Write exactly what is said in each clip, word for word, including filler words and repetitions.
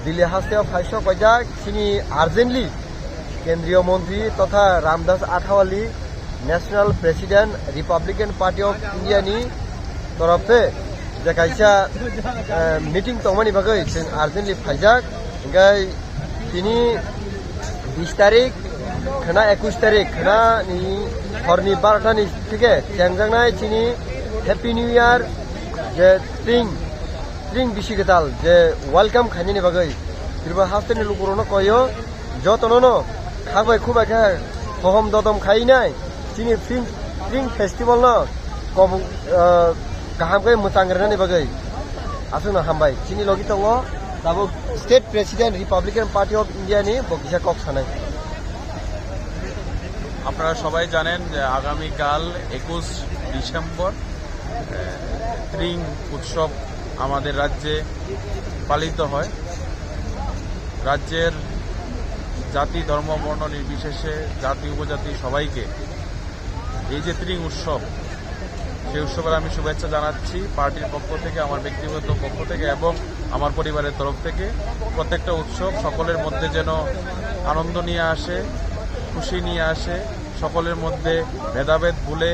Delhi hasteo phaisok paijak chini urgently Kendriya Montri totha Ramdas Athawale, National President, Republican Party of India ni torofe je kaisa, eh, meeting tongmani bagwi chwng urgently phaijak. Hingkhe tini bis tarik khwna ekush tarik khwna ni horni barota ni theke chengjaknai chini Happy New Year je tring, tring bisi kwtal je welcome khainani bagwi Tripura hasteni lukurokno koyo jotono no khabai khubai khe hohom dodom khainai chini tring, tring festival no kobok, ah, kaham khe mwchang rwnani bagwi aswkno hambai. Chini logi tongo tabuk State President Republican Party of India ni bo kisa kok sanai. আপনারা সবাই জানেন যে আগামীকাল একুশ ডিসেম্বর, আহ, ত্রিং উৎসব আমাদের রাজ্যে পালিত হয়। রাজ্যের জাতি, ধর্ম, বর্ণ নির্বিশেষে জাতি উপজাতি সবাইকে এই যে ত্রিং উৎসব, সেই উৎসবের আমি শুভেচ্ছা জানাচ্ছি পার্টির পক্ষ থেকে, আমার ব্যক্তিগত পক্ষ থেকে এবং আমার পরিবারের তরফ থেকে। প্রত্যেকটা উৎসব সকলের মধ্যে যেন আনন্দ নিয়ে আসে, খুশি নিয়ে আসে, সকলের মধ্যে ভেদাভেদ ভুলে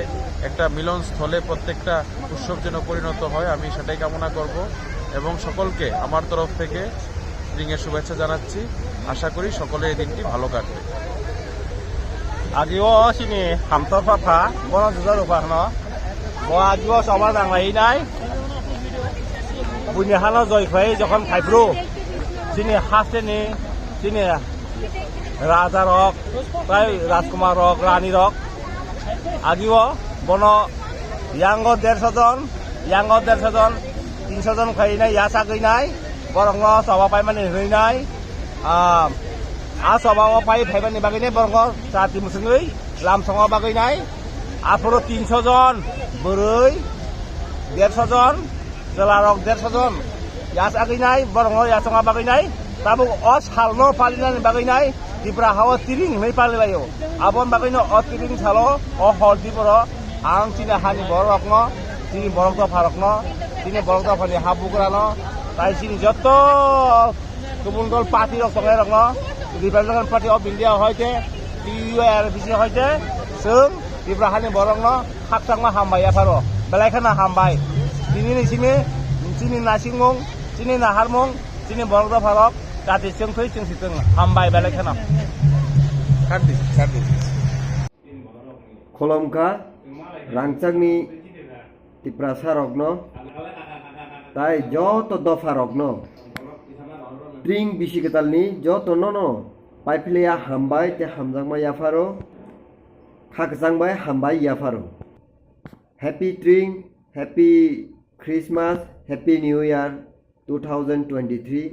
একটা মিলনস্থলে প্রত্যেকটা উৎসব যেন পরিণত হয়, আমি সেটাই কামনা করব। এবং সকলকে আমার তরফ থেকে ত্রিংয়ের শুভেচ্ছা জানাচ্ছি। আশা করি সকলের এই দিনটি ভালো কাটবে। Agio chini hamtor pha pha, bono juda rwpha hwno. Bo agio choba nang lai nai. Buini hano joi khlai jokhon phaiphru. Chini hasteni, chini raja rok, tai rajkumar rok, rani rok. Agio bono yango derso jon, yango derso jon, tinso jon khlai nai, yachagwi nai. Borokno choba paimani hwnwi nai. Ah, a choba o pai phaibani bagwi nai borokno chati mwswngwi lamsongo bagwi nai. Aphuru tinso jon bwrwi, derso jon chwlarok, derso jon yachagwi nai, borokno yachangma bagwi nai. Tabuk o salno palinani bagwi nai Tripura hao tiring hwnwi palilaio. Aboni bagwino o tiring salo o hor diboro ang chini hani bororokno, chini borok dopharokno, chini borok dophani habugrano, tai chini joto kubun dol party rok tongnai rokno, Republican Party of India hoite, T U R P C hoite, chwng Tripura hani borokno khakchangma hambai yapharo, belai kheno hambai. Tini ni simi, chini naisingmung, chini naharmung, chini borok dopharok, jati chwng thwi chwng si chwng hambai belai kheno. Sardi, sardi. Kholomkha rangchakni Tiprasa rokno, tai joto dopha rokno, tring bisi kwtalni joto nono paiphilia hambai tei hamjakma yapharo, kha kwchang bai hambai yapharo. Happy tring, happy Christmas, happy New Year two thousand twenty-three.